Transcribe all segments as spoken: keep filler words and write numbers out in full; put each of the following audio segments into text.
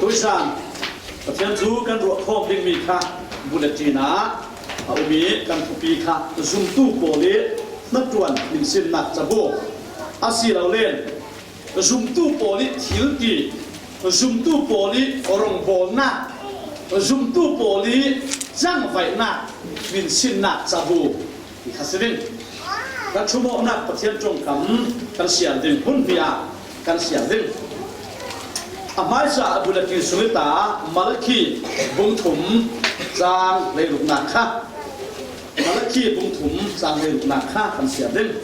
Tuizan Pathian thu kan ruah khawm ding mi kha bulletin ah a um i kan thupi kha zumtu pawl i hnaṭuan minsinnak cabu a si lo len zumtu pawl i thilti, zumtu pawl i rongbawlnak, zumtu pawl i cangvaihnak minsinnak cabu ti kha si ding. Kan thumawhnak Pathian ṭongkam kan siar ding hun hi a kan siar ding. A hmaisa a bulletin sung i ta Malakhi bung thum cang leiruknak kha, Malakhi bung thum cang leiruknak kha kan siar ding.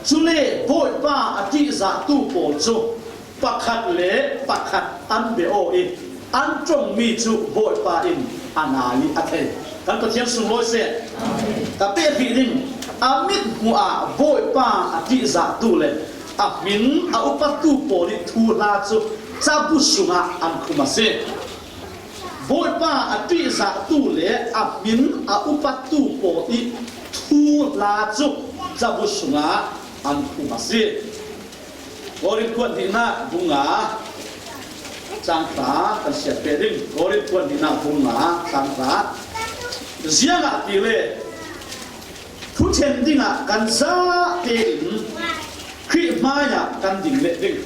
Cule Bawipa a ṭihzahtu pawl cu pakhat le pakhat an bia aw i an ṭongmi cu Bawipa in a nai a thei. Kan Pathian sunglawi seh. Ka pehhrih ding, a mithmuh ah Bawipa a ṭihzahtu le a hmin a upattu pawl i thuhla cu cabu sungah an khum a si. Bawipa a ṭihzahtu le a hmin a upattu pawl i thuhla cu cabu sungah an khum a si. Korin kuat hnihnak bung nga cang hra kan siar peh ding. Korin kuat hnihnak bung nga cang hra. Ziangahtile thuṭhen dingah kan za tein Khrih hmaiah kan ding leh ding.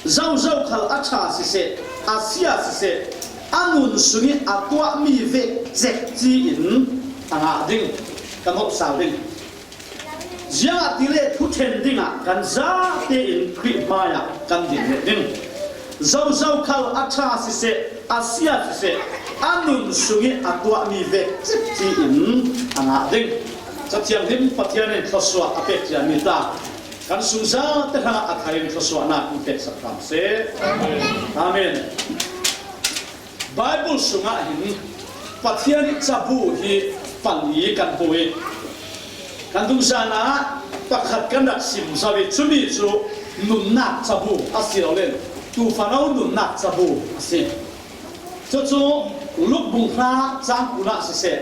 Zozo khal a ṭha siseh, a sia siseh, a nun sung i a tuahmi vek cekci in a ngah ding, kan hauh sal ding. Ziangahtile thuṭhen dingah kan za tein Khrih hmaiah kan ding leh ding. Zozo khal a ṭha siseh, a sia siseh, a nun sung i a tuahmi vek cekci in a ngah ding. Cathianghlim Pathian in thluasuah a pek ciami ta kan sung zate hrangah a thar in thluasuahnak in peksak hram seh. Amen. Baibal sungah hin Pathian i cabu hi pali kan hmu i kan dungzan ah pakhat kan rak sim zo i cumi cu nunnak cabu a si lo len tufano nunnak cabu a si. Cucu Luk bung hra cang kul ah siseh,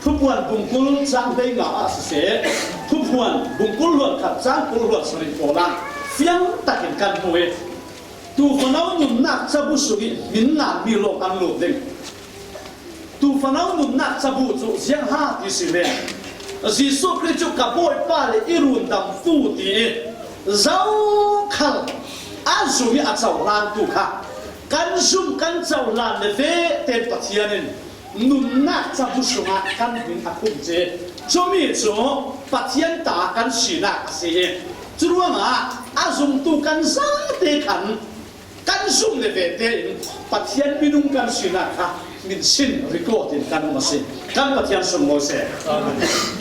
Thupuan bung kul cang hleinga ah siseh, Thupuan bung kul hluan khat cang kul hluan sarih pawl ah fiang takin kan hmu i tufano nunnak cabu sung i hmin nganmi lawng an lut ding. Tufano nunnak cabu cu ziang ha ti si le Jesuh Khrih cu ka Bawipa le i rundamtu ti i zokhal a zum i a cohlantu kha kan zum kan cohlan le ve ten Pathian in nunnak cabu sungah kan hmin a khum ci. Cumi cu Pathian ta kan sinak a si i curuangah a zumtu kan zate khan kan zum le ve tein Pathian minung kan sinak kha minsin record in kan um a si. Kan Pathian sunglawi seh.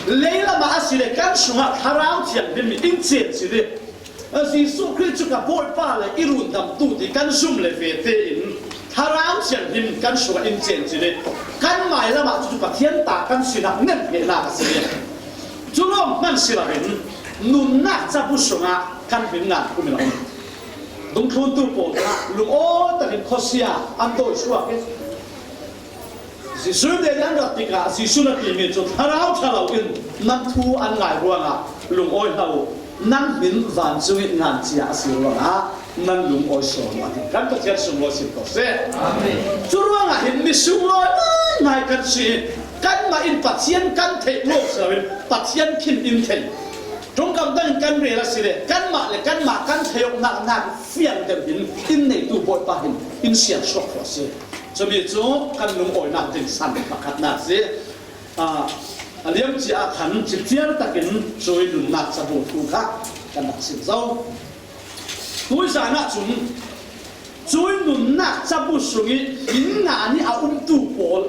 Leilam ah a si le kan sungah Thlarau Thianghlim in cen si dih. Jesuh Khrih cu ka Bawipa le i rundamtu ti kan zum le ve tein Thlarau Thianghlim kan sungah in cen si dih. Kan mailam ah cucu Pathian ta kan sinak nemhngenak a si dih. Cu lawng hman si loin nunnak cabu sungah kan hmin ngan khum in a um. Dungthluntu pawl kha lungawi takin khuasia an dawi suak i Jesuh te an rat tikah Jesuh na timi cu thlarau ṭha lo in nan thu an ngai ruangah lungawi hlah uh, nan hmin vancung i ngan cia a si ruangah nan lungawi sawn uh a ti. Kan Pathian sunglawi sim ko seh. Cu ruangah hin mi sunglawi ngai kan si i kanmah in Pathian kan theih lawk si loin Pathian khin in thei. Ṭongkam dangin kan rel a si le kanmah le kanmah kan theih awknak nak fiang deuh hin in neitu Bawipa hin in siar suak khawh a si. Cumi cu kan lungawinak ding san pakhatnak a si. A liam cia ah khan cipciar takin cui nunnak cabu thu kha kan rak sim zo. Tuizan ah cun cui nunnak cabu sung i hmin ngan i a umtu pawl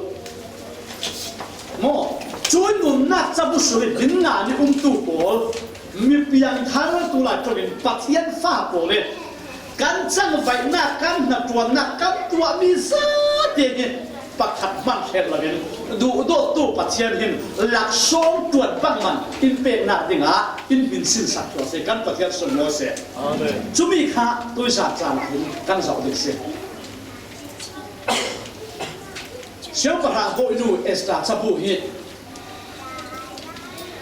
maw? Cui nunnak cabu sung i hmin ngan i umtu pawl mi piangthar tu lai ṭongin Pathian fa pawl i kan cangvaihnak, kan hnaṭuannak, kan tuahmi zate hi pakhat hmang hrek loin duhdawttu Pathian hin laksawng ṭuan bangman in peknak dingah in hminsinsak tuah seh. Kan Pathian sunglawi seh. Amen. Cumi kha tuizan caan ah hin kan zoh ding si. Siangpahrang bawinu Esther cabu hi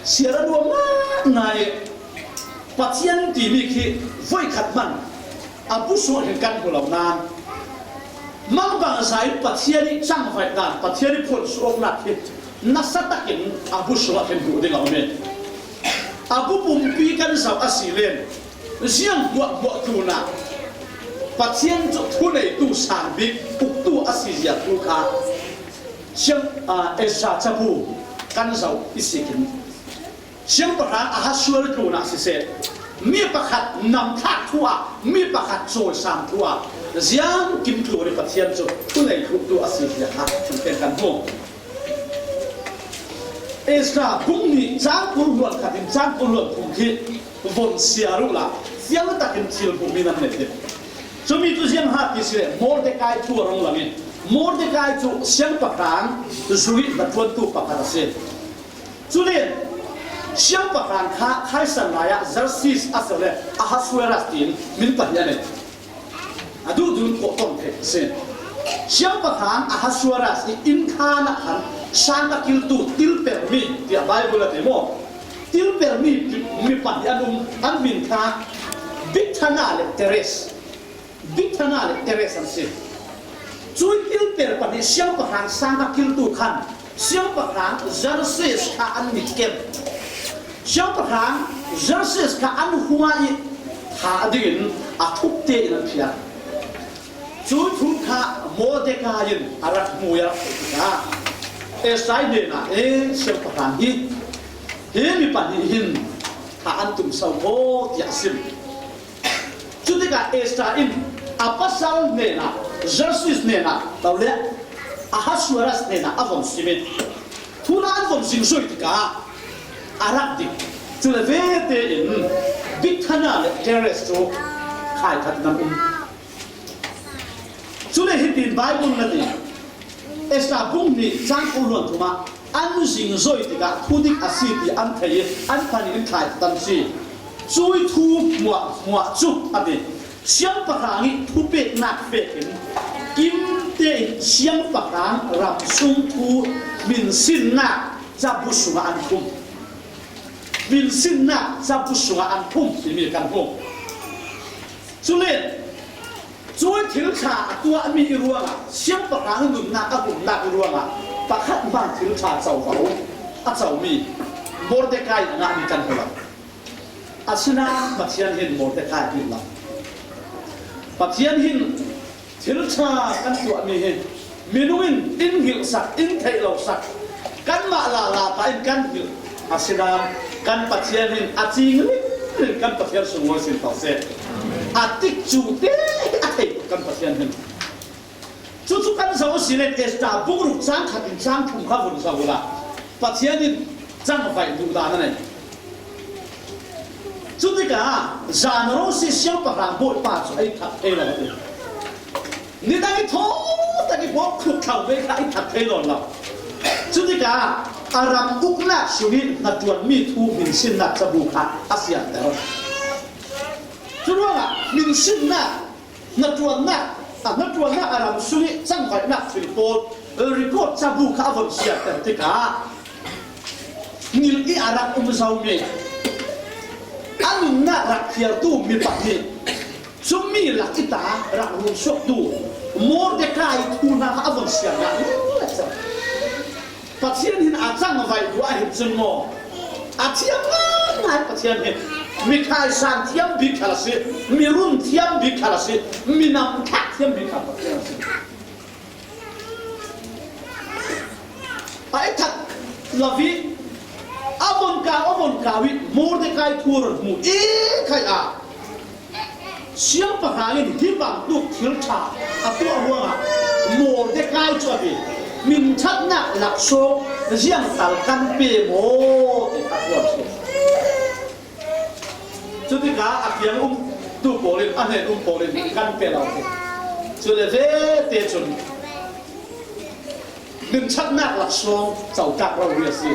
siar a nuam ngaingai i Pathian timi khi voikhat hman A bu sungah hin kan hmu lo nan, mangbangza in Pathian ih cangvaihdan, Pathian ih phonsuahnak hi nasa takin a bu sungah hin hmuh ding a um hi. A bu pumpi kan zoh a si len, ziang hmuahhmuah tlunah Pathian cu thuneitu, sangbik uktu a si zia thu kha siang, aa, Ezra cabu kan zoh i si khin. Siangpahrang Ahasuer tlunah siseh, mi pakhat namthlak thu ah, mi pakhat cawisam thu ah, ziangkim tlun ih Pathian cu thunei tluktu a si zia kha thingten kan hmu. Ezra bung hnih cang kul hluan khat in cang kul hluan thum khi von siar uhla, fiang takin thil hmuhmi nan nei hi. Cumi cu ziang ha ti si leh Mordekai thu a rung lang ih, Mordekai cu siangpahrang zu ih hnaṭuantu pakhat a si. Cule siangpahrang kha Khaisar lai ah Xerxes a si le Ahasuerus tiin min pahnih a nei. A duhduh in kawh tawn theih a si. Siangpahrang Ahasuerus ih innkhan ah khan sang a kiltu tilpermi tiah Baibal a ti maw? Tilpermi mi pahnih an um, an min kha Bigthana le Teres. Bigthana le Teres an si. Cuih tilper pahnih siangpahrang sang a kiltu khan siangpahrang Xerxes kha an mitkem. Siangpahrang Xerxes kha an hua ih thah dingin a thuk tein an phiat. Cuih thu kha Mordekai in a rak hmu ih a rak theih tikah Esther hnenah, e, siangpahrang hi, hi mi pahnih hin thah an tum so maw, tiah a sim. Cutikah Esther in a pasal hnenah, Xerxes hnenah, lo le Ahasuerus hnenah a von sim ih, thuhla an von zingzoi tikah a rak dik. Cule vete in Bigthana le Teres cu khaikhat nan um. Cule hitin Baibal na ti, Esther bung hnih cang kul hluan thum ah an zingzoi tikah thudik a si ti an thei ih an pahnih in thlai tan si. Cuih thu hmuahhmuah cu a ti. Siangpahrang ih thupeknak fek in kimte in siangpahrang ram sung thu hminsinnak cabu sungah an khum. Hminsinnak cabu sungah an khum timi kan hmu. Cule cuih thil ṭha a tuahmi ih ruangah, siangpahrang ih nunnak a humnak ih ruangah pakhat hmang thil ṭha covo a comi Mordekai ngahmi kan hmu lo. Asinain Pathian hin Mordekai hngilh lo. Pathian hin thil ṭha kan tuahmi hi minung in in hngilhsak, in theih losak, kanmah lala pah in kan hngilh. Asinain kan Pathian hin a cing ringring, kan Pathian sunglawi sin ko seh. A tikcu te a thei tuk kan Pathian hin. Cucu kan zoh a si len Esther bung ruk cang khat in cang thum kha vun zoh uhla, Pathian in cangvaih duhdan a nei. Cutikah zan ro si siangpahrang bawipa cu a ih that thei lo a ti. Nidang ih thawhtak ih bawk khuk thlo ve kha ih that thei nawn lo. Cutikah a ram uknak sungih hnaṭuanmi thu hminsinnak cabu kha a sianter. Curuangah hminsinnak, hnaṭuannak, a hnaṭuannak a ram sungih cangvaihnak thil pawl, record cabu kha a von siatter tikah ngilh ih a rak um zomi, a nunnak rak phiartu mi pahnih, cumi lak ih ta rak rumsuaktu Mordekai thu hna kha a von siar ngah lengmang. Pathian hin a cangvaih duh ahhin cun maw, a thiam ngaingai Pathian hi. Mikhaisan thiam bik khal a si, mirun thiam bik khal a si, minam thlak thiam bik khal Pathian a si. A ih that lo ih a von kau, a von kau ih Mordekai thu a rak hmu i khai ah, siangpahrang in hi bangtuk thil ṭha a tuah ruangah Mordekai cu a ti, minṭhatnak laksawng ziangtal kan pe maw ti kha a tuah si. Cutikah a kiang umtu pawl in, a hnen um pawl in kan pe lo ti. Cule vete cun minṭhatnak laksawng cotlak rori a si.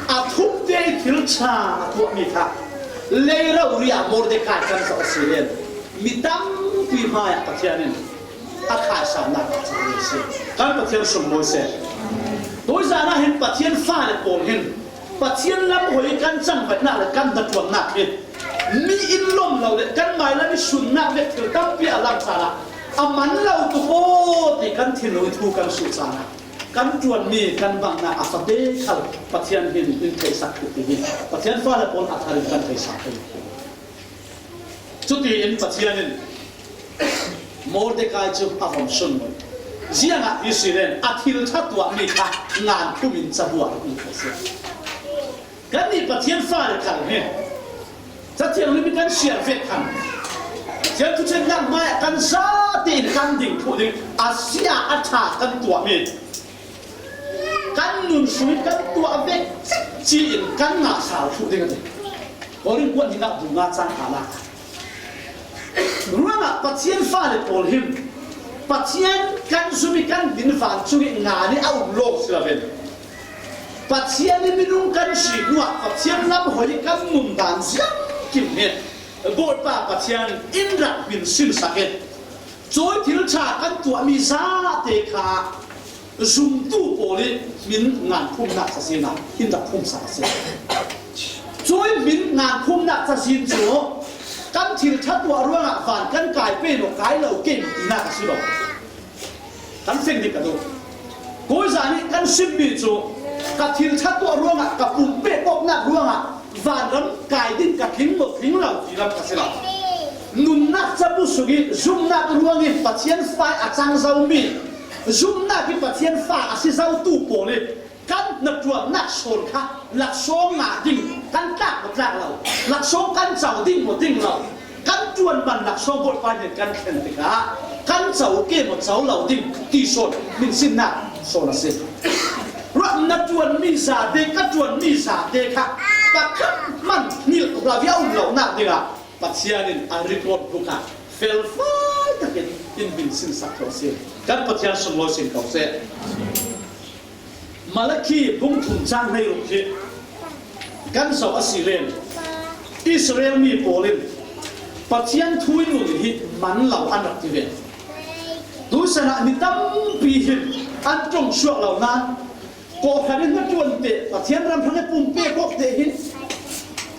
A thumte ih thil ṭha a tuahmi kha lei rori ah Mordekai kan zoh a si len, mi tampi hmaiah Pathian in a khaisannak a cang a si. Kan Pathian sunglawi seh. Tuizan ah hin Pathian fale pawl hin Pathian lam hoi kan cangvaihnak le kan hnaṭuannak hi Mi in lawm lo le kan mailam i sunnak vek thil tampi a lang caan ah a man lo tuk aw ti kan thinlung i thu kan suh caan ah kan ṭuanmi kan banghnak a fate khal Pathian hin in theihsak tuk ti hi Pathian fale pawl a thar in kan theihsak thei. Cutiin Pathian in Mordekai cu a vom sun lo. Ziangah Israel a thil ṭha tuahmi kha ngan khum in cabuar a hung thei si. Kannih Pathian fale khal hi Cathiang lim kan siar vek khan Pathian thuchennak hmaiah kan zate in kan ding thluh ding a sia a ṭha kan tuahmi kan nun sung in kan tuah vek cik ci in kan ngah sal thluh ding a ti. Korin kuat hnih nak bung nga cang kha lak ruangah Pathian fale pawl hin Pathian kan zum i kan din vancung i ngan i a um lawk si lo in Pathian i minung kan si hnuah Pathian lam hoi i kan nun dan ziangkim hi Bawipa Pathian in rak min sinsak in cawi thil ṭha kan tuahmi zate kha zumtu pawl i min ngankhumnak cazin ah in rak khumsak a si. Cawi min ngankhumnak cazin cu kan thil ṭha tuah ruangah van kan kai pei lo, kai lo kei tinak a si lo. Kan fing dik ka duh. Kawizan ih kan simmi cu ka thil ṭha tuah ruangah, ka pumpe kawknak ruangah vanram kai ding ka tling maw, tling lo ti lam ka si lo. Nunnak cabu sungih zumnak ruangin Pathian fa a cang zomi, zumnak ih Pathian fa a si zotu pawl ih kan hnaṭuannak sawn kha laksawng ngah ding kan tlak maw tlak lo, laksawng kan co ding maw ding lo, kan ṭuan man laksawng Bawipa nih kan thlen tikah kan co ke maw co lo ding ti sawn minsinnak sawn a si. Ruah na ṭuanmi zate, ka ṭuanmi zate kha pakhat hman hngilh hlah a um lonak dingah Pathian in a record book ah felfai takin in minsinsak ko seh. Kan Pathian sunglawi sin ko seh. Malakhi bung thum cang hleiruk hi kan zoh a si len Israel mi pawl in Pathian thu i nun hi man lo an rak ti ve. Tusan ah mi tampi hin an ṭong suak lo nain kawhhran in hnaṭuan te Pathian ram hrang i pumpe kawk te hin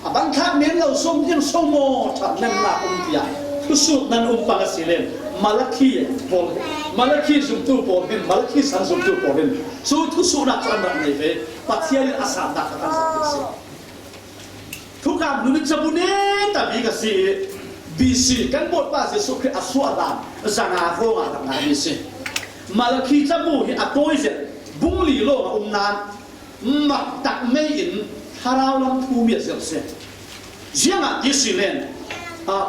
a bang thlak men lo sawm tiang so maw ṭhat nemnak um tiah thusut nan um pang a si len Malakhi pawl, Malakhi zumtu pawl hin, Malakhi san zumtu pawl hin cu thusutnak cu an rak nei ve. Pathian in a sannak kha kan zoh a si. Thukam nu nih cabu neta bik a si i B C kan Bawipa Jesuh Khrih a suah dan zanga hrawngah rak ngai mi si. Malakhi cabu hi a tawi zet bung li lawng a um nain mak tak mei in thlarau lam thu miat zet si. Ziangah ti si len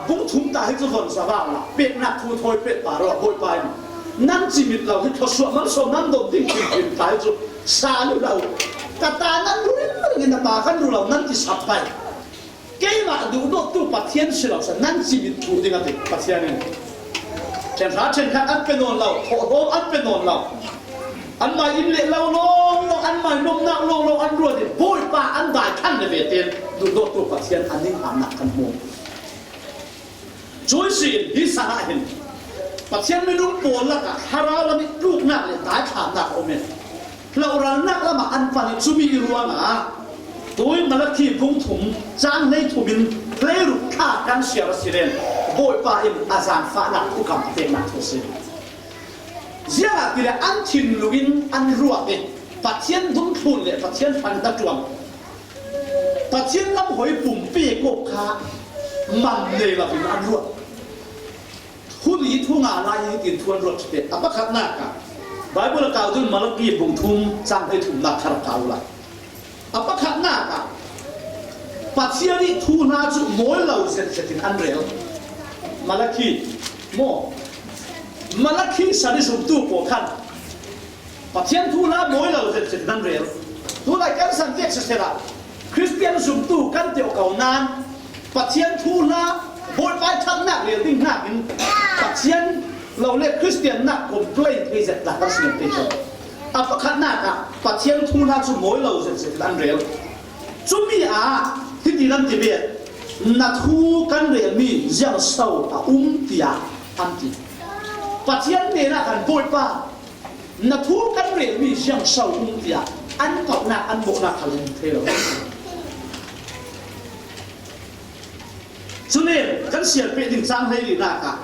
bung thum ta hi cu von sa vang la peknak thu thawi pek pa rawh Bawipa in nan cimit lo hi thluasuah malsawm nan dawm ding fimfim ta hi cu sa lu lo. Ka ta nan ru ringring in na pa kan ru lo nan ti sap pai. Keimah duhdawttu Pathian si lo sa nan cimit thu ding a ti Pathian in. Ṭhenhra ṭhenkhat an pe nawn lo, thawhlawm an pe nawn lo. Anmai inn leh lo lawnglawng, anmai nomnak lawnglawng an ruat i Bawipa an dai khan le ve tein duhdawttu Pathian a ninghamnak kan hmu. Cuih si in hi sang ah hin Pathian minung pawl lakah thlarau lam i tluknak le daithlamnak a um in hloralnak lamah an pan i cumi i ruangah tui Malakhi bung thum cang hleithum in hleiruk thla kan siar a si len Bawipa in a zaangfahnak thukam a peknak thu a si. Ziangahtile an thinlung in an ruat i Pathian dungthlun le Pathian hmang hnaṭuan Pathian lam hoi pumpi kawk kha man nei lo in an ruat. Thu li thu nga lai hi tin thu an ruat pek. A pakhatnak ah Baibal a kau dun Malakhi bung thum cang hleithumnak kha rak kau lai. A pakhatnak ah Pathian ih thuhla cu mawi lo zetzet in an rel. Malakhi maw? Malakhi san i zumtu pawl khan Pathian thuhla mawi lo zetzet in an rel. Tulai kan san vek sisehla Khristian zumtu kan ti aw ko nain Pathian thuhla Bawipa ih ṭhatnak rel ding hnakin Pathian lo le Khristiannak complain thei zet dah kan si ngam te ko. A pakhatnak ah Pathian thuhla cu mawi lo zetzet in an rel. Cumi ah hiti nan ti ve, na thu kan relmi ziang so a um tiah an ti. Pathian hnenah khan Bawipa na thu kan relmi ziang so um tiah an kauhnak an mawhnak kha hmu thei lo. Tunin kan sialpeh ding cang hleilinak ah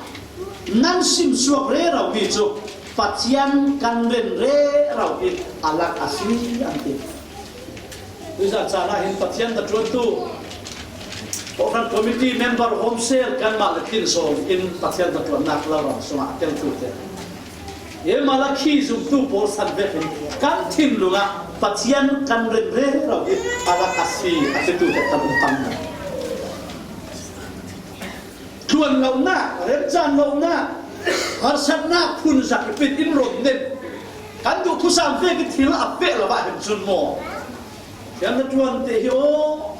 nan simsuak rero mi cu Pathian kan ren rero hi a lak a si an ti. Tuizan caan ah hin Pathian hnaṭuantu, Kohhran Committee member, home cell kanmah le tlinsawn in Pathian hnaṭuannak lo ram sungah a teltu te hi Malakhi zumtu pawl san vekin kan thinlung ah Pathian kan ren rero hi a lak a si a titu te kan um tam. Tluan lonak, remcang lonak, harsatnak phun zak i pit in ron nen. Kan duh thusam vek i thil a peh lo ah hin cun maw? Thiam na ṭuan te hi aw.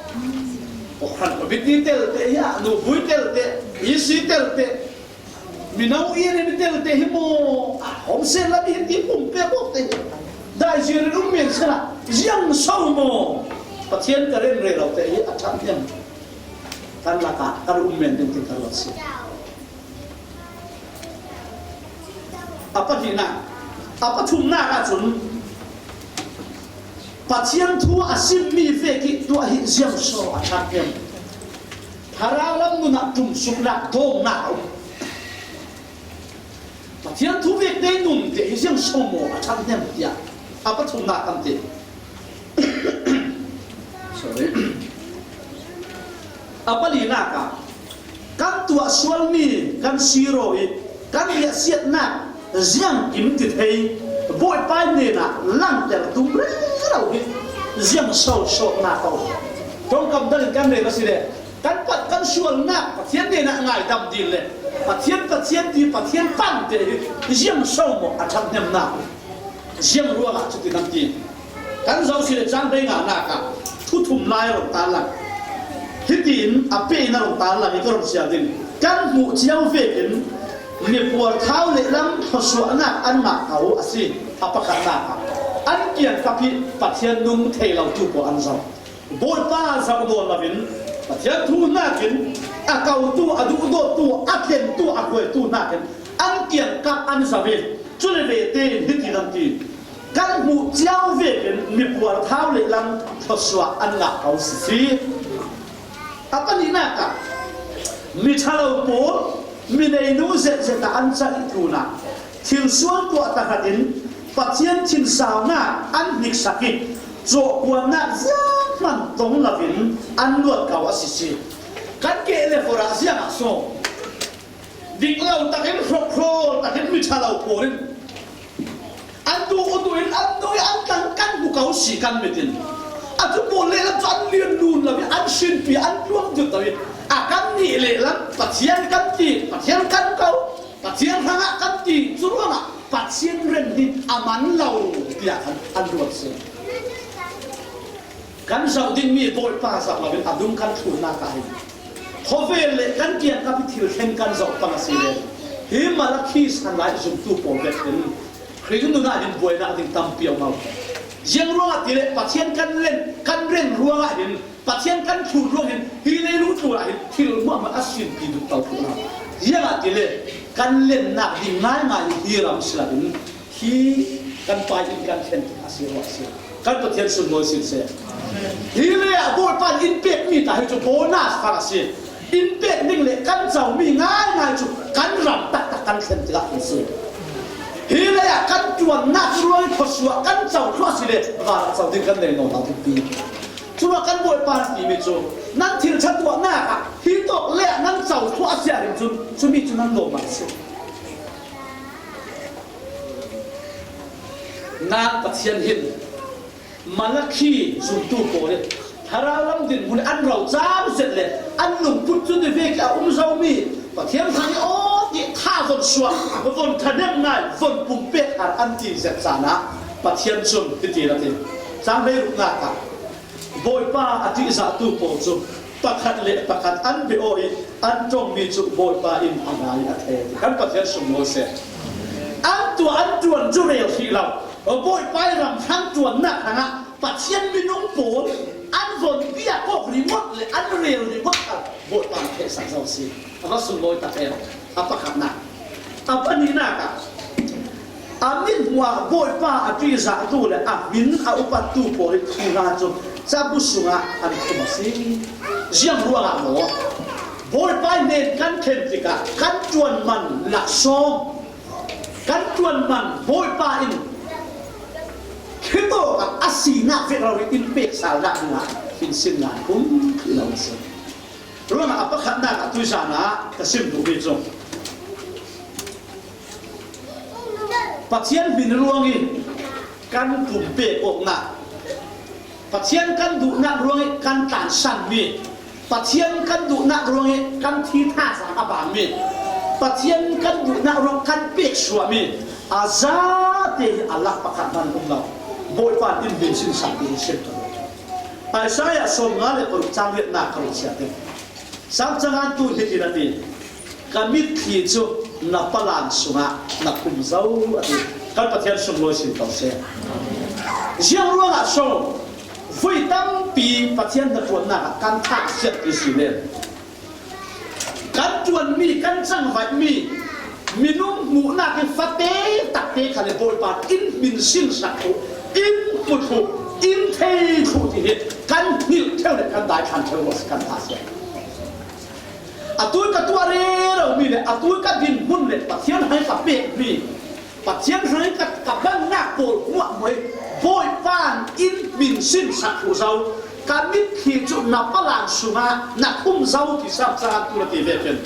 Kawhhran pabit i tel te hi ah, nubui tel te, i si tel te, mino i rin i tel te hi maw? A hong sen lam i hin i pum pek awk te hi. Daizir in um men sela, ziang so maw? Pathian ka ren rero te hi a ṭhat hiam? Kan lakah kan um men ding ti ka ruat si. A pahnihnak, a pathumnak ahcun Pathian thu a simmi vek i tuah hi ziang so a ṭhat hiam? Thlarau lam nun ah ṭumsuknak dawngnak a um. Pathian thu vek te nun te hi ziang so maw a ṭhat hiam tiah a pathumnak kan ti. Sorry. A palinak ah kan tuah sualmi kan siro i kan riahsiatnak ziangkim ti thei Bawipa hnenah langter tum rero hi ziang so sawhnak a um. Ṭongkam dang in kan rel a si le kan pat kan sualnak Pathian hnenah ngaidam dil le Pathian, Pathian ti Pathian pang te hi ziang so maw a ṭhathnemnak. Ziang ruangah cuti nan ti. Kan zoh si le cang hleinganak ah thu thum lai a rung tarlang. Hitin a pehnak a rung tarlang i ka rung sial ding. Kan hmuh cio vekin mipuar thau le lam thluasuahnak an ngah ko a si. A pakhatnak ah an kiangkap hi Pathian nung thei lo tu pawl an zoh. Bawipa zoh nawn loin Pathian thu hnakin a kotu, a duhdawtu, a thlentu, a hruaitu hnakin an kiangkap an zoh i cule ve tein hiti nan ti. Kan hmuh cio vekin mipuar thau le lam thluasuah an ngah ko sisi. A pahnihnak ah miṭhalo pawl mineinu zetzet ah an cah i tlunah thilsual tuah tahratin Pathian thinsaunak an hniksak i cawhkuannak zianghman tong loin an luat ko a sisi. Kan keh le forh ah ziangah so dik lo takin hrawkhrawl takin miṭhalo pawl in an duh u duh in an nui an tang kan hmu ko si kan mit in. A cu pawl lehlam cu an lian nun lo i an sinpi an tluang dut lo i a kan nih lehlam Pathian kan ti, Pathian kan ko, Pathian hrangah kan ti, cu ruangah Pathian ren hi a man lo tiah khan an ruat si. Kan zoh dingmi Bawipa zoh loin a dung kan thlunnak ah hin khawvel le kan kiangkap i thil thleng kan zoh pang a si le hi Malakhi san lai zumtu pawl vekin Khrih nun ah hin buainak ding tampi a um lo. Ziang ruangah ti le Pathian kan len, kan ren ruangah hin Pathian kan thlun ruang hin hi leilung tlun ah hin thil hmuahhmuah a sinpi duh ko tlun lo. Ziangahtile kan lennak ding ngaingai hi ram si loin hi kan pai in kan thlen a si ruah a si. Kan Pathian sunglawi sin seh. Hi le ah Bawipa in pekmi ta hi cu bonus kha a si. In pek ding le kan comi ngaingai cu kan ram taktak kan thlen tikah kan si. Hi le ah kan ṭuannak ruang i khuasuah kan co thluah si le vanah co ding kan nei nawn lo pi. Curuah kan Bawipa in timi cu nan thil ṭha tuahnak ah hi tawk le ah nan co thluah a si ahhin cun cumi cu nan lawm a si. Nak Pathian hin Malakhi zumtu pawl in thlarau lam dinhmun an ro cang zet le an lungput cu ti vek a um zomi Pathian hmang i aw ti tha von suah, von thanem ngai, von pumpek har an ti zet caan ah Pathian cun hiti na ti. Cang hleiruknak ah Bawipa a ṭihzahtu pawl cu pakhat le pakhat an bia aw i an ṭongmi cu Bawipa in a ngai a thei. Kan Pathian sunglawi seh. An tuah an ṭuan cu rel hrih lo. Bawipa i ram hrang ṭuannak hrangah Pathian minung pawl an von bia kawk ringawt le an rel ringawt kha Bawipa in a theihsak zo a si. A va sunglawi tak em. A pakhatnak. A pahnihnak ah a mithmuh ah Bawipa a ṭihzahtu le a hmin a upattu pawl i thuhla cu cabu sungah an khum a si. Ziang ruangah maw? Bawipa in nen kan khen tikah kan ṭuan man laksawng, kan ṭuan man Bawipa in khitawkah a sinak vek lo in peksalnak dingah in sin ngan khum lo a si. Ruangah a pakhatnak ah tuizan ah ka sim duhmi cu Pathian hmin ruangih kan pumpek awknak, Pathian kan duhnak ruangih kan tlansanmi, Pathian kan duhnak ruangih kan thi thazaang a bangmi, Pathian kan duhnak ruang kan peksuahmi a zate hi a lak pakhat hman um lo. Bawipa in hmin sinsak ding hi sim ka duh. Isaiah sawmnga le paruk cang riatnak ka run chiat ding. Sang cangan tu hitin a ti, ka mitthli cu na palang sungah na khum zo a ti. Kan Pathian sunglawi sin ko seh. Ziang ruangah so voi tampi Pathian hnaṭuannak ah kan thah siat ti si len, kan ṭuanmi, kan cangvaihmi minung hmuhnak hi fate takte khal le Bawipa in hmin sinsak thluh, in hmu thluh, in thei thluh ti hi kan hngilh ṭheu le kan daithlan ṭheu ruang si kan thah siat. Atu ka tuah rero mi le atu ka dinhmun le Pathian hang ka pekmi, Pathian hang ka, ka bannak pawl hmuahhmuah hi Bawipa in hmin sinsak thluh zo, ka mitthli cu na palang sungah na khum zo ti sam caah tu na ti vekin.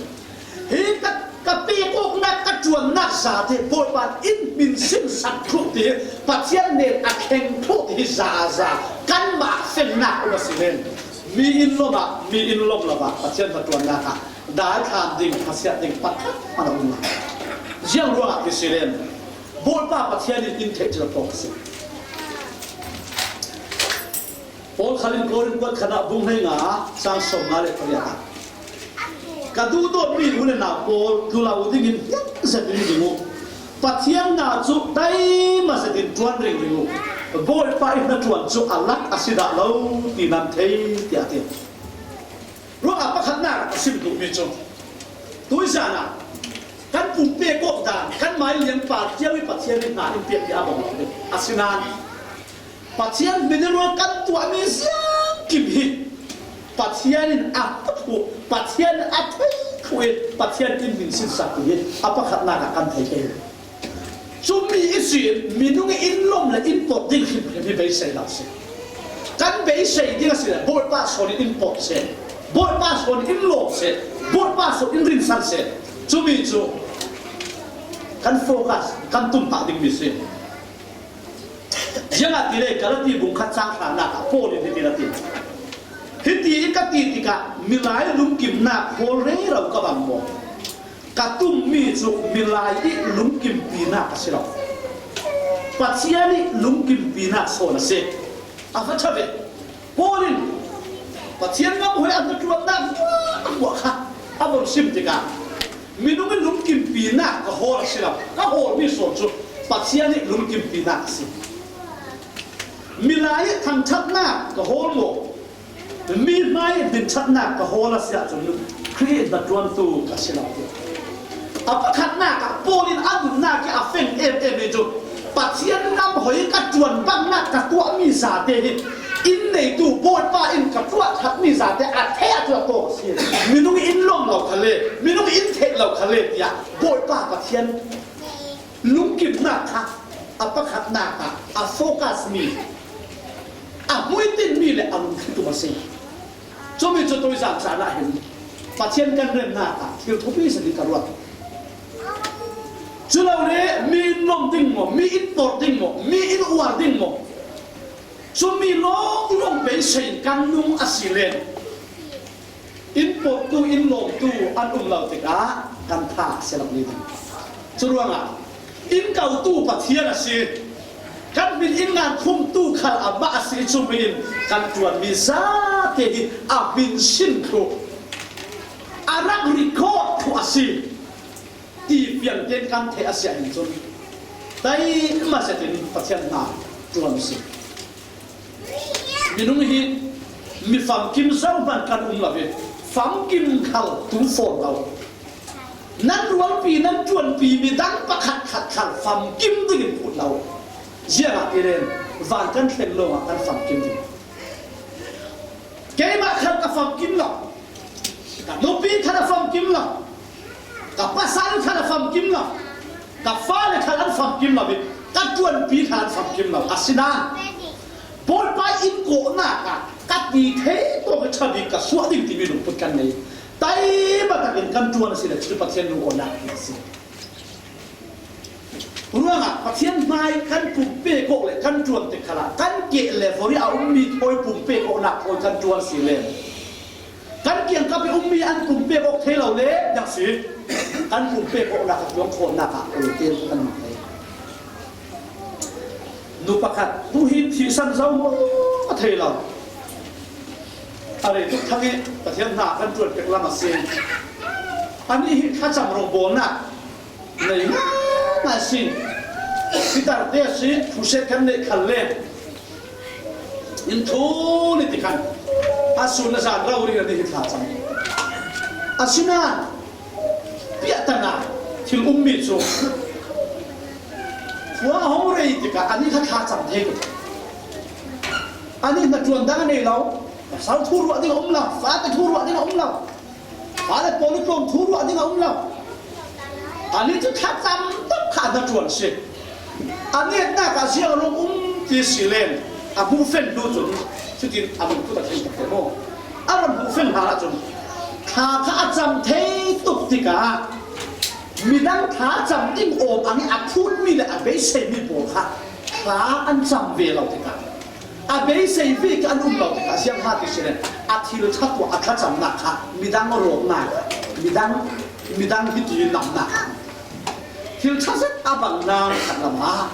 Hi ka, ka pek awknak, ka ṭuannak zate Bawipa in hmin sinsak thluh ti hi Pathian nen a thleng thluh ti hi zaza kanmah fengnak um a si len, mi in lawm ah, mi in lawm lo ah Pathian hnaṭuannak ah daithlan ding, khasiat ding pakhat hmanh a um lo. Ziang ruangah ti si len, Bawipa Pathian in in theih cil pawng a si. Paul khal in Korin kuat khatnak bung hleinga cang sawmnga le pariat ah, ka duhdawtmi u le nau pawl, tlu lo dingin hiat zetin ding u. Pathian hna cu taima zetin ṭuan ring ding u. Bawipa ih hnaṭuan cu a lak a si dah lo ti nan thei, tiah a ti. Ruangah pakhatnak a sim duhmi cu tuizan ah kan pumpek awk dan, kan mai lian par cio ih Pathian nih hna in piakmi a bang lo ding a si nain, Pathian hmin ruang kan tuahmi ziangkim hi Pathian in a hmu thluh, Pathian in a thei thluh ih Pathian in hmin sinsak ti hi a pakhatnak ah kan thei pei. Cumi ihsin minung in lawm le in pawt ding hrimhrim hi beisei lo si. Kan beisei ding a si le Bawipa sawn in in pawt seh, Bawipa sawn in in lawm seh, Bawipa sawn in rinsan seh. Cumi cu kan focus, kan tumtah dingmi si. Ziangahtile Galati bung khat cang hranak ah Paul in hiti a ti. Hiti ih ka ti tikah milai lungkimnak hawl rero ka bang maw? Ka tummi cu milai ih lungkimpinak a si lo. Pathian ih lungkimpinak sawn a si. A va ṭha ve. Paul in Pathian ngam hoi a hnaṭuannak hmuahhmuah kha a von sim tikah minung ih lungkimpinak ka hawl a si lo. Ka hawlmi sawn cu Pathian ih lungkimpinak a si. Milai ih thangṭhatnak ka hawl maw? Mi hmai ih hminṭhatnak ka hawl a si ahcun Khrih hnaṭuantu ka si lo, tiah. A pakhatnak ah Paul in a nunnak ih a feng em em hi cu Pathian ngam hoi ka ṭuan bangnak ka tuahmi zate hi in neitu Bawipa in ka tuah ṭhatmi zate a theih ahcun a tawk a si. Minung in lawm lo khal le, minung in theih lo khal le tiah Bawipa Pathian lungkimnak kha a pakhatnak ah a focus mi, a hmuitinmi le a lungthlitum a si. Cumi cu tuizan caan ah hin Pathian kan remnak ah thil thupi si ding ka ruat. Cu lo le mi in lawm ding maw, mi in pawt ding maw, mi in uar ding maw? Cumi lawnglawng beisei kan nung a si len, in pawttu, in lawmtu an um lo tikah kan tha a si lo ni ding. Cu ruangah in kotu Pathian a si, kan hmin in ngan khumtu khal amah a si. Cumi in kan ṭuanmi zate hi a hmin sin thluh, a rak record thluh a si ti piangten kan theih a si ahhin cun, taima zetin Pathian hna ṭuan a si. Minung hi mi famkim zo hmanh kan um lo i, famkim khal tu fawn lo. Nan rualpi, nan ṭuanpi midang pakhat khat khal famkim dingin phut lo. Ziangahtile van kan thleng lawngah kan famkim ding. Keimah khal ka famkim lo. Ka nupi khat a famkim lo, ka pasal khat a famkim lo, ka fale khat an famkim lo, ka ṭuanpi khat an famkim lo. Asinain Bawipa in kawhnak ah ka ti thei tawk i ṭha bik ka suah ding timi lungput kan nei. Taima takin kan ṭuan a si le, cu Pathian lungawnak a si. Ruangah Pathian hmai kan pumpek awk le kan ṭuan tik khalah kan keh le vawri a ummi thawi pumpek awknak thawi kan ṭuan si le, kan kiangkap i ummi an pumpek awk thei lo le dang si. Kan pumpek awknak a tuang khawhnak ah kan hmuh thei. Nu pakhat tuhin thihsan zo maw a thei lo. A rei tuk thang i Pathian hna kan ṭuan pek lam a si. Anih hi thlacam rawng bawlnak nei ngaingai si. Peter te a si, khuset kan neih khal le in thu ni ti khan a sun a zan rau ri a ni hi thla cang. Asinain piahtana thil ummi cu khua a hong rei tikah anih kha thla cang thei ko. Anih hna ṭuan dang a nei lo. Pasal thu ruah ding a um lo, fate thu ruah ding a um lo. Fale pawl i tlawm thu ruah ding a um lo. Anih cu thlacam tuk kha a hna ṭuan si. A netnak ah ziang a lung um ti si len a hmuhfen hnu cun cutin a lungput a thei tuk te maw? A ram hmuhfen hlan ahcun thla kha a cam thei tuk tikah midang thla cam ding awm ang i a phutmi le a beiseimi pawl kha thla an cam ve lo tikah a beisei ve kha an um lo tikah ziang ha ti si len a thil ṭha tuah a thlacamnak kha midang rawknak, midang, midang hiti namnak kha thil ṭha zet a bang nan khat lam ah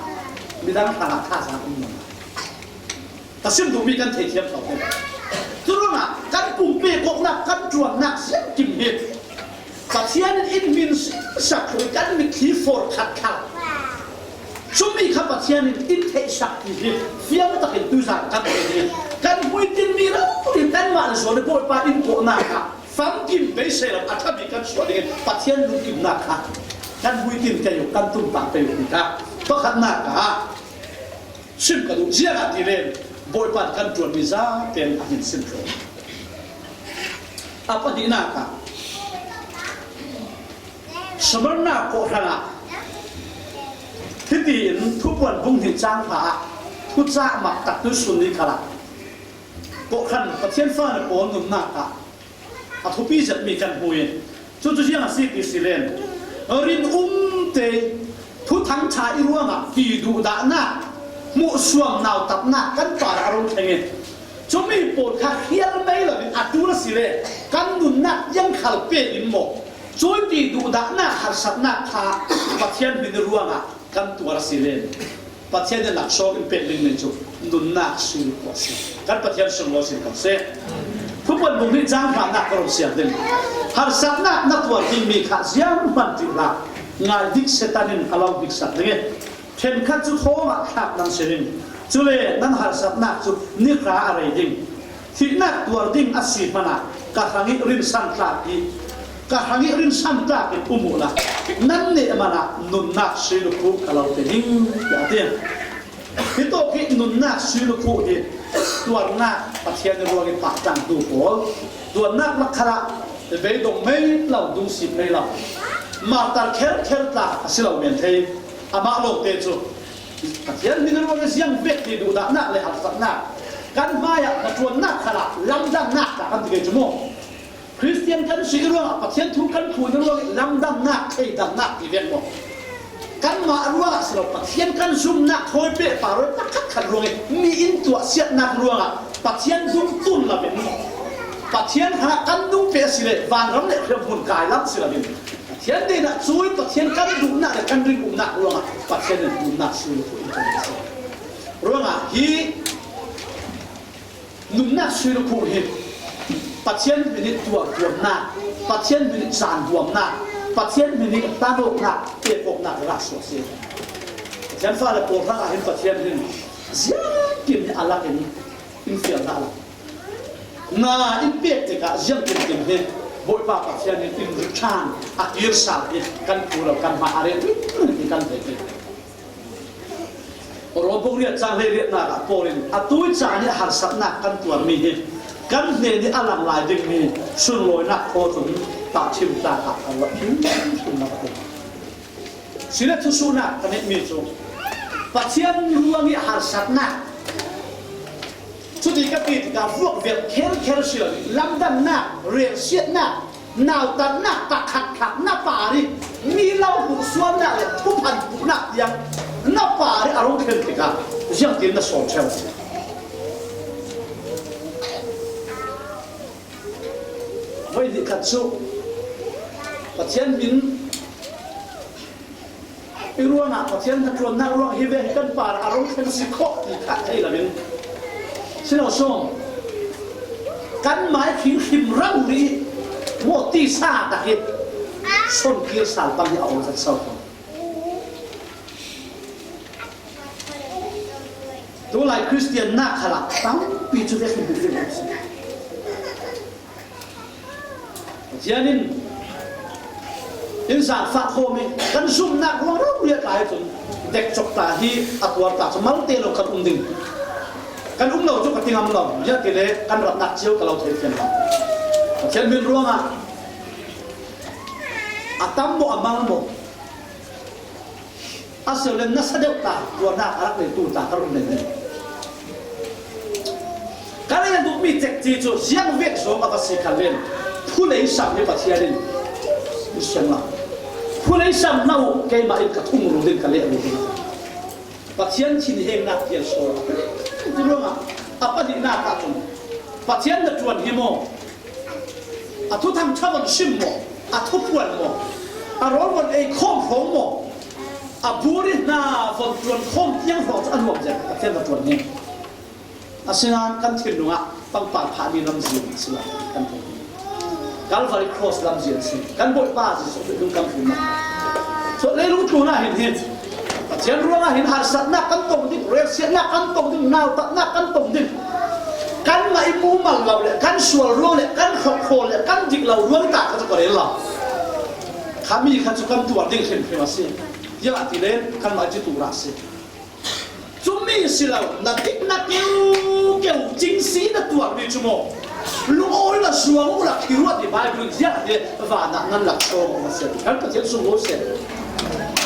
midang hrangah thazaang um lo. Ka sim duhmi kan theithiam ko te. Curuangah kan pumpek awknak, kan ṭuannak ziangkim hi Pathian in in hmin sak thlu kan mitthli for khat khal. Cumi kha Pathian in in theihsak ti hi fiang takin tuizan kan thei ding. Kan hmuitinmi rori kanmah le zual i Bawipa in kawhnak ah famkim beisei lo a ṭha bik kan suah dingin Pathian lungkimnak kha kan hmuitin kei uh, kan tum pah pei uh ti kha pakhatnak ah sim ka duh. Ziangahtile Bawipa kan ṭuanmi zaten a hmin sim thluh. A pahnihnak ah Smyrna kawhhran ah hitiin Thupuan bung hnih cang hra ah thucah mak tak tuisun ni khalah kawhhran Pathian fale pawl nunnak ah a thupi zetmi kan hmu i, cucu ziang a si ti si len, rinum te thuthang ṭha i ruangah ti duhdahnak, hmuhsuam nautatnak kan parah a rung thleng i, cumi pawl kha khial mei loin a ṭul a si le kan nunnak tiang khal pe in maw, cui ti duhdahnak harsatnak kha Pathian hmin i ruangah kan tuar a si len, Pathian in laksawng in pek ding nei cu nunnak sui lukhuh a si. Kan Pathian sunglawi sin ko seh. Thupuan bung hnih cang hranak ka rung siar ding. Harsatnak na tuar dingmi kha zianghman ti hlah. Ngai dik Satan in a lo diksak ding i, ṭhenkhat cu thawngah thlak nan si ding. Cule nan harsatnak cu ni hra a rei ding. Thihnak tuar ding a si hmanah ka hrang i rinsan tlak i, ka hrang i rinsan tlak in um uhla, nan neh hmanah nunnak sui lukhuh ka lo pe ding, tiah a ti. Hitawk hi nunnak sui lukhuh hi tuarnak Pathian i ruang i pahtlangtu pawl, tuarnak lakkhar ah beidong mei lo, dungsip mei lo, martar kherkher tlak a si lo men thei. Amah lawngte cu Pathian hmin ruang i ziang vek ti duhdahnak le harsatnak kan hmaiah hnaṭuannak khalah lamdannak tla kan ti kei cu maw? Khristian kan si ruangah Pathian thu kan thluh ruangah lamdannak, thleidannak ti vek maw? Kanmah ruangah si lo, Pathian kan zumnak thawi pehpar pakhat khat ruangah mi in tuahsiatnak ruangah Pathian dungtun lo in, Pathian hrangah kan nung peh a si le vanram le hriamhmun kai lam si lo in, Pathian deihnak cui Pathian kan duhnak le kan ringumnak ruangah Pathian in nunnak sui lukhuh in kan si. Ruangah hi nunnak sui lukhuh hi Pathian hmin i tuar huamnak, Pathian hmin i caan huamnak, Pathian hmin i tanawknak, pekawknak i rah suak si. Pathian fale pawl hrangah hin Pathian hin ziangkim hi a lakin in fial dah lo. Na in pek tikah ziangkim kim hi Bawipa Pathian in in ri ṭhan a kir sal hi kan pu lo, kan hma a rel ringring hi kan thei. Rom bung riat cang hleiriatnak ah Paul in atu i caan i harsatnak kan tuarmi hi Kan hnen i a lang lai dingmi sunlawinak thaw cun tahṭhim ta ah kan ruat hrimhrim lo a si. Sile thusuhnak kan neihmi cu Pathian ruang i harsatnak, cuti ka ti tikah vuak vial khelkhel si lo, lamdannak, relsiatnak, nautatnak pakhat kha na par i mi lo hmuhsuamnak le thuphan puhnak tiang na par i a rung thlen tikah ziangtin na sawm ṭheu? Voi nih khat cu Pathian min i ruangah, Pathian hnaṭuannak ruang hi ve hi kan par a rung thlen si khawh ti kha thei lo in, si lo sawm, kan mai hrimhrim rang rih maw tisa tak hi son kir sal pang hi a um zat so ko. Tulai Kristian nak khalah tampi cu ve hrimhrim rih a um si. Pathian in in zaangfah khawm i kan zumhnak ruang rori a tlai cun dekcawk ta hi a tuar ta cu malte lo kan um ding. Kan um lo cu ka ti ngam lo, ziah ti le kan ratnak cio ka lo thei fian lo. Pathian min ruangah a tam maw, a mal maw? A si lo le nasa deuh ta, tuarnak a rak nei tu ta ka run nei. Ka rel duhmi cekci cu ziang vek zong a va si khan len, phulei sam hi Pathian in in siang lo. Phulei sam hna uh, keimah in ka thung rung ding, ka leh rung ding. Pathian thinhengnak tial sawl a si ruangah a pahnihnak ahcun Pathian na ṭuan hi maw? A thuthang ṭha von sim maw? A thupuan maw? A rawl von ei khawm hrawng maw? A buri hna von ṭuan khawm tiang hrawng cu a nuam zet Pathian va ṭuan hi. Asinain kan thinlung ah pangpar phahmi lamzin a si lo kan thei. Calvary Cross lamzin a si. Kan Bawipa Jesuh Khrih lungkam tlunnak. Cun leilung tlun ah hin hin Pathian ruangah hin harsatnak kan tong ding, relsiatnak kan tong ding, nautatnak kan tong ding. Kanmah i mumal lo le kan sual ruang le kan hrawkhawl le kan dik lo ruang ta kha cu ka rel lo. Khami kha cu kan tuar ding hrimhrim a si. Ziangahtile kanmah i ci tura a si. Cumi si lo, na dik na keu keu cing si na tuarmi cu maw? Lungawi la zuang u la khi ruat i Baibal ziah te vanah nan lak sawm a si. Kan Pathian sunglawi si.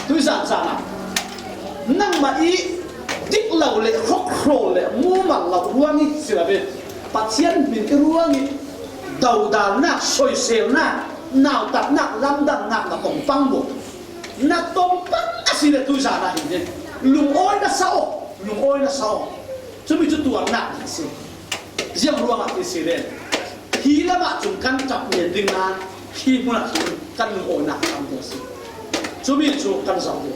Tuizan caan ah nangmah i dik lo le hrawkhawl le mumal lo ruang i si lo ve. Pathian min i ruang i dodalnak, soiselnak, nautatnak, lamdannak na tong pang maw? Na tong pang a si le tuizan ah hin hin lungawi na sa aw, lungawi na sa aw. Cumi cu tuarnak ding a si. Ziang ruangah ti si le hi lam ah cun kan ṭap men ding nain hi hmun ah hin kan lungawinak a tam ding a si. Cumi cu kan zoh ding.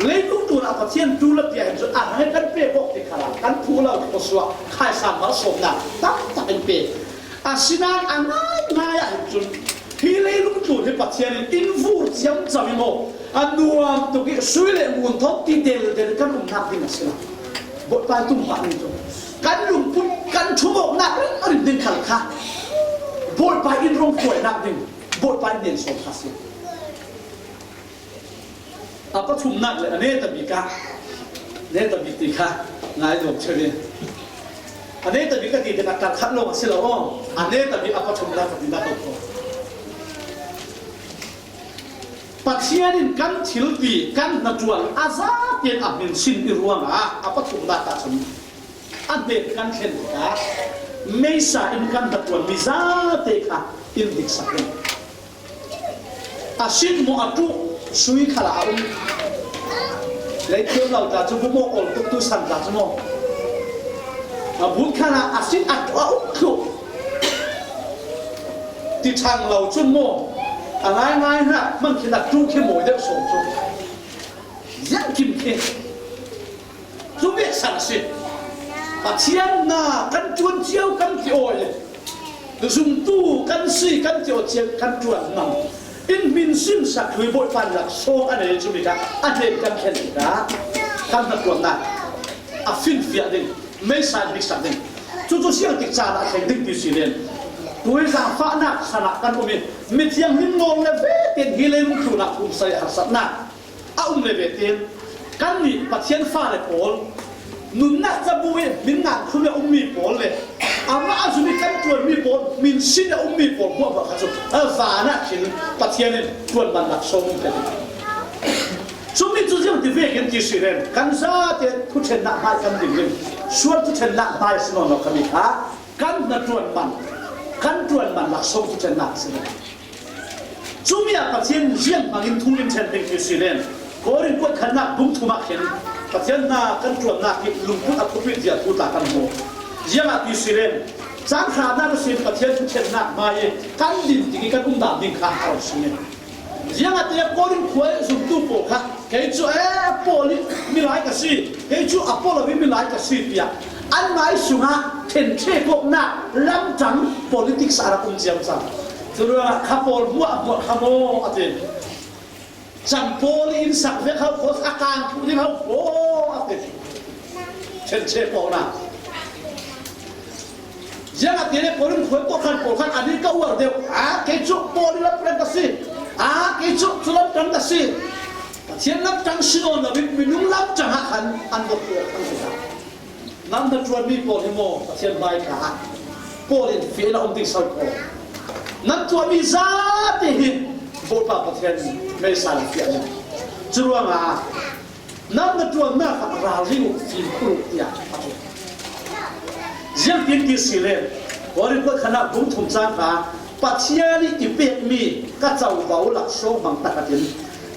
Leilung tlun ah Pathian ṭul a pia hin cun a hmai kan pe bawk ti khalah kan phu lo khuasuah khaisan malsawmnak tam tak in pe. Asinain a ngaingai ah hin cun hi leilung tlun hi Pathian in in vur ciamco i maw, a nuam tuk i sui le ngun thawk ti deldel kan umnak ding a si lo. Bawipa i tum pah ning cu kan lungput, kan ṭhumawknak ringring ding khal kha Bawipa in rong hruainak ding, Bawipa in hnen sawm kha a si. A pathumnak le a neta bik ah, neta bik ti kha ngai dawm ṭheu in, a neta bik a ti tikah tar khat lawng a si lo aw. A neta bik a pathumnak ka ti dah ko. Pathian in kan thilti, kan hnaṭuan a zate in a hminsin i ruangah a pathumnak ah cun a hnen kan thlen tikah meisa in kan hnaṭuanmi zate kha in diksak ding. A sit maw, a ṭuh sui khalah a um. Lei thiam lo ta cu bu maw, ol tuk tu san ta cu maw? A but khalah a sit a ṭuh a um thluh. Ti ṭhang lo cun maw, a ngaingai hna hmanh khin a ṭuh khi mawi deuh sawm cu. Ziangkim khi. Cu vek san a si. Pathian hna kan ṭuan cio kan ti aw i zumtu kan si kan ti aw cio kan ṭuan hmang. In hminsin sak hlui Bawipa in laksawng a nei cu mi kha a hnen kan thlen tikah kan hnaṭuannak a finfiah ding, meisa in biksak ding. Cucu siangtik caan ah thleng ding ti si len. Tuizan fahnak san ah kan um i mithiang hmin nawl le ve tein hi leilung tlun ah phumsai harsatnak a um le ve tein kannih Pathian fale pawl, nunnak cabu i hmin ngan khum i a ummi pawl le Amah a zum i kan ṭuanmi pawl, min sin a ummi pawl hmuahhmuah kha cu a vanah khin Pathian in ṭuanman laksawng um pek. Cumi cu ziang ti vekin ti si len, kan zate thuṭhennak hmai kan din ding, sual thuṭhennak hmai a si nawn lo kha mi kha kan hna ṭuanman, kan ṭuanman laksawng thuṭhennak a si len. Cumi ah Pathian ziang hmangin thu in ṭhen ding ti si len, Korin kuat khatnak bung thum ah khin Pathian hna kan ṭuannak hi lungput a thupit zia thu tla kan hmu. Ziangah ti si len, cang hranak ihsin Pathian thuṭhennak hmai i kan din ding i kan umdan ding kha a rak si. Ziangahtile Korin khua i zumtu pawl kha, kei cu, eh, Paul in milai ka si, kei cu Apollo in milai ka si, tiah anmai sungah ṭhenṭhek awknak lamṭang politics a rak um ciamco. Curuangah kha pawl hmuahhmuah kha maw a ti. Cang pawl in sak vek ho kho, a kang phu ding ho kho a ti. Chen che pawl na. Ziangahtile pawl in khoi pawl khan pawl khan a nih ka uar deuh. A, kei cu pawl in lamṭang ka si. A, kei cu cu lamṭang ka si. Pathian lamṭang si nawn lo in minung lamṭang ah khan an vok tuah an ti ta. Nan hnaṭuanmi pawl hi maw Pathian hmai kha ah Paul in fian a um ding so pawl. Nan tuahmi zate hi Bawipa Pathian meisa in a fian. Curuangah nan hnaṭuannak ah ralring uh, fimkhur uh tiah a ti. Ziangtin ti si le Korin kuat khatnak bung thum cang kha Pathian i pekmi ka covo laksawng hmang tahratin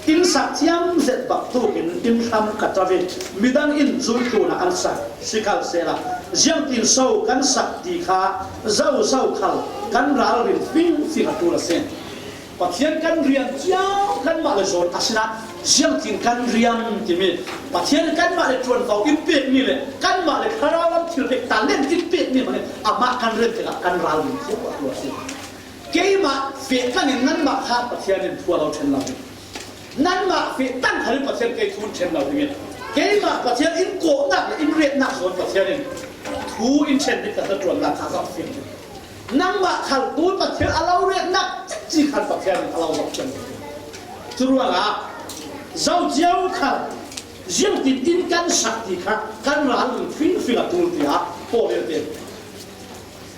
inn sak thiam zet bak tukin inn hram ka ṭap i midang in zul tlunah an sak. Sikhalsehla ziangtin so kan sak ti kha zozo khal kan ralrin fingfing a ṭul a si. Pathian kan rian cio kanmah le zawn a sinah ziangtin kan rian timi Pathian kanmah le ṭuanvo in pekmi le kanmah le thlarau lam thil pek talent in pekmi mah le amah kan rian tikah kan ralrin cio a ṭul a si. Keimah feh tlangin nanmah kha Pathian in thu a lo ṭhen lo ding. Nanmah feh tlang khan Pathian kei thu in ṭhen lo ding. Keimah Pathian in kawhnak le in retnak zawn Pathian in thu in ṭhen ding ka hnaṭuannak kha ka fiang ding. Nangmah khal tu Pathian a lo retnak cik khan Pathian in a lo zoh ṭhen ding. Curuangah zocio khal ziangtin in kan sak ti kha kan ralrin fingfing a ṭul tiah Paul in a ti.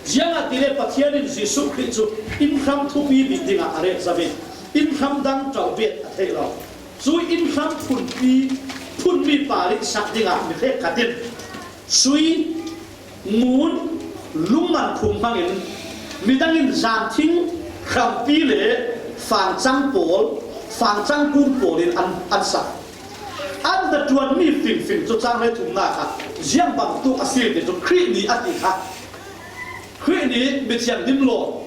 Ziangahtile Pathian in Jesuh Khrih cu inn hram thupi bik dingah a ret zo i inn hram dang ṭauh bet a theih lo. Cu inn hram phunpi, phunmi par i sak dingah mi hrekkhat in sui, ngun, lungman phung hmangin midang in zanthing, hrampi le fangcang pawl, fangcang kung pawl in an, an sak. An hnaṭuanmi fingfing cu cang hleithumnak ah ziang bangtuk a si ti cu Khrih ni a ti kha. Khrih ni mithiang lim law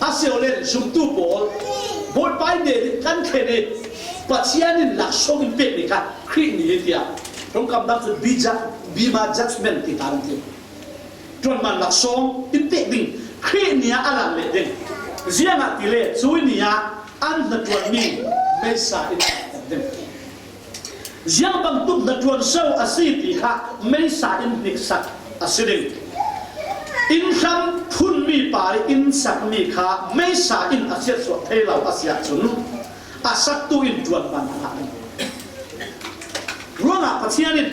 a si lo le zumtu pawl Bawipa i nih kan thlen i Pathian in laksawng in pekmi kha Khrih ni tiah ṭongkam dang cun Bema Judgment ti ta an ti. Ṭuanman laksawng in pek ding Khrih ni ah a lan leh ding. Ziangahtile cu ni ah an hnaṭuanmi meisa in a pek ding. Ziang bangtuk hnaṭuan so a si ti kha meisa in hniksak a si ding. Inn hram phunmi par i inn sakmi kha meisa in a chiatsuah thei lo a si ahcun a saktu in ṭuanman a ngah ding. Ruangah Pathian in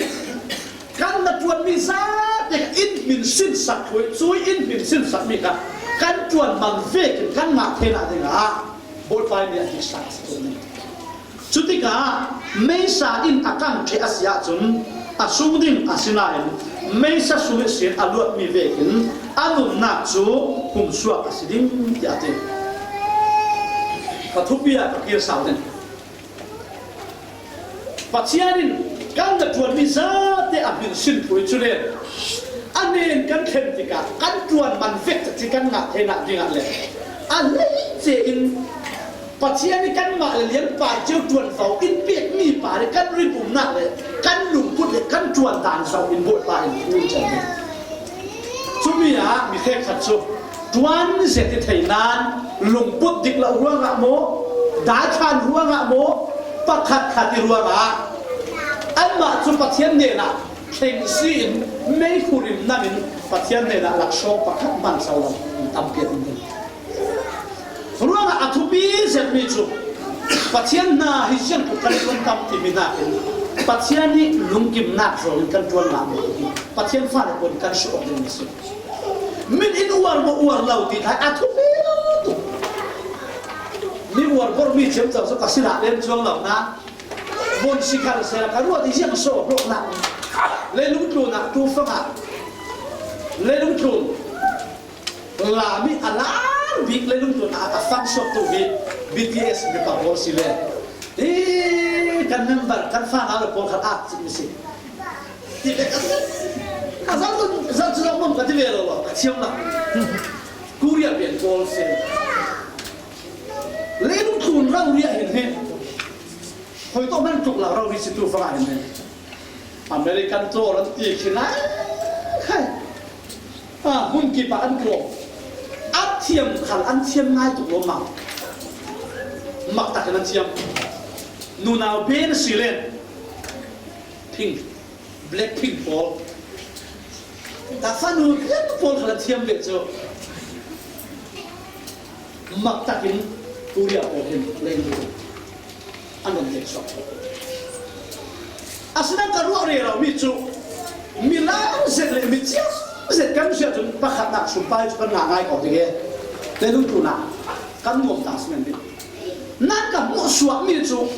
kan hnaṭuanmi zate kha in hmin sinsak thu i cu in hmin sinsakmi kha kan ṭuanman vekin kan ngah theinak dingah Bawipa nih a hniksak a si tuk. Cutikah meisa in a kang ṭheh a si ahcun a sung ding a si nain meisa sung ihsin a luatmi vekin a nunnak cu humsuak a si ding tiah a ti. Ka thupi ah ka kir sau ding. Pathian in kan hnaṭuanmi zate a hmin sin thu i cu le a hnen kan thlen tikah kan ṭuanman vek cacih kan ngah theinak dingah le a hleice in Pathian ih kanmah le lianpa cio ṭuanvo in pekmi pa le kan rinumnak le kan lungput le kan ṭuan dan zoh in Bawipa in thu in cem ding. Cumi ah mi hrekkhat cu ṭuan zet i thei nain lungput dik lo ruangah maw, daithlan ruangah maw, pakhatkhat i ruangah anmah cu Pathian hnenah thlengsi in meikhu rim nam in Pathian hnenah laksawng pakhat hman co lo tampi an um ding. Ruangah a thupi zetmi cu Pathian hna hi ziang tuk kan ṭuan tam timi nakin Pathian nih lungkimnak zong in kan ṭuan ngah mi hi Pathian fale pawl in kan suh awk ding a si. Min in uar maw uar lo ti thei a thupi lo tu. Mi uar bor mi ciamco cu ka si dah lem cuang lo na. Von si khal se ka ruat i ziang so hlawh na. Leilung tlun ah tu fang ah. Leilung tlun. La mi a lar bik leilung tlun ah a fang sok tu hi B T S mi pa bor si le. Eh, kan member, kan fan a lo pawl khat a cik mi si. Ti ve ka si. A zal tu, zal tu mom ka ti ve lo lo, ka thiam lo. Korea pian pawl si. Leilung tlun rau ria hin he. Hoi to man tuk la rau ri si tu fa hin he. American to ran ti khi nai. Khai. A, hun ki pa an ko. A thiam khal an thiam ngai tuk lo ma. Mak tak an thiam. Nunau ben si len. Pink. Blackpink pawl. Ka fanu thiam pawl kha thiam ve cu. Mak takin Korea pawl hin leng tu. An ram tek sok. Asinain ka ruah rero mi cu mi lam zet le mi ciam zet kan sia cun pakhatnak sumpai cu kan ngah ngai ko ti ke. Leilung tlun ah kan nuam ta si nan ding. Nan ka hmuh suak mi cu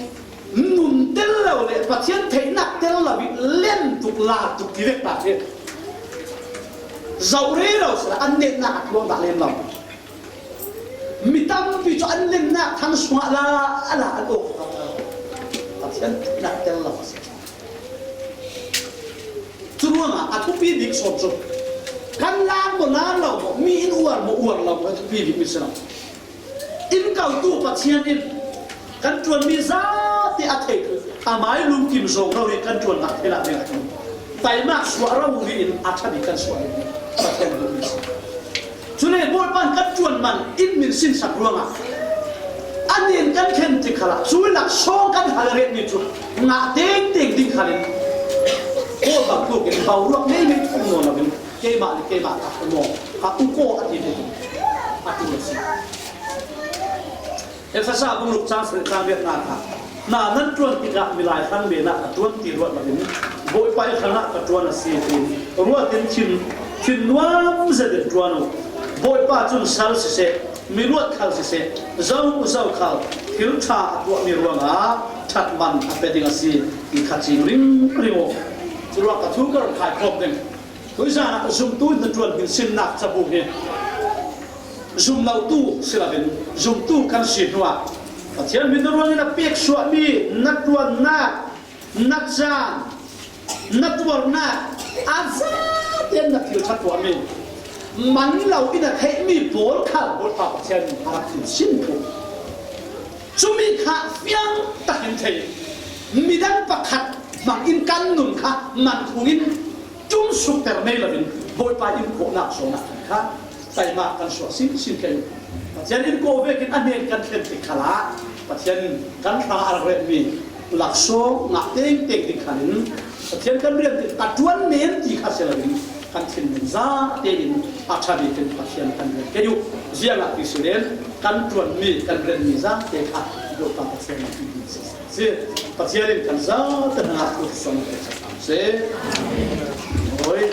nun tel lo le Pathian theihnak tel lo i len tuk la tuk ti vek ta hi. Zoh rero sila an netnak a tluang dah len lo. Mi tampi cu an lennak thang sungah la a la an awk. Pathian theihnak tel lo a si. Cu ruangah a thupi bik sawn cu kan lam maw lam lo maw, mi in uar maw uar lo maw, a thupi bik mi si lo. In kotu Pathian in kan ṭuanmi zate a thei, amai lungkim zong rori kan ṭuan ngah thei lah ding a ṭum. Taimak suah rori in a ṭha bik kan suah ding Pathian duhmi si. Cule Bawipa in kan ṭuan man in min sinsak ruangah a nen kan thlen tik khalah cui lak sawng kan hal retmi cu ngah tengteng ding khalin Paul bang tlukin boruak meimei thum nawn loin keimah le keimah ka hmu maw, ka uko a ti ding a ṭul a si. Efesa bung ruk cang sarih cang riat nga kha, na nan ṭuan tikah milai hrang men ah ka ṭuan ti ruat loin Bawipa i hrangah ka ṭuan a si tiin ruat in thin, thin nuam zetin ṭuan uh. Bawipa cun sal siseh, miluat khal siseh, zo zo khal thil ṭha a tuahmi ruangah ṭhat man a pe ding a si ti kha cing ringring uh. Curuangah ka thu ka run khai khawm ding. Tuizan ah zumtu in na ṭuan hminsinnak cabu hi zum lotu si loin zumtu kan si hnuah Pathian min na ruangin a pek suahmi na ṭuannak, na caan, na tuarnak a zate na thil ṭha tuahmi man lo in a theihmi pawl khal Bawipa Pathian in a rak hminsin ṭhum. Cumi kha fiang takin thei, midang pakhat hmangin kan nun kha man khungin ṭum sukter mei loin Bawipa in kawhnak zawhnak kan kha taimak kan suah sinsin kei uh. Pathian in kaw vekin a hnen kan thlen tik khalah Pathian in kan hrang a rak retmi laksawng ngah tengteng ding khalin Pathian kan rian tik a ṭuan men ti kha si loin kan thinlung zate in a ṭha bikin Pathian kan rian kei uh. Ziangah ti si len kan ṭuanmi kan rianmi zate kha Bawipa Pathian in si. Si, Pathian in kan zate hnangah thu sawm te sa si. Oi.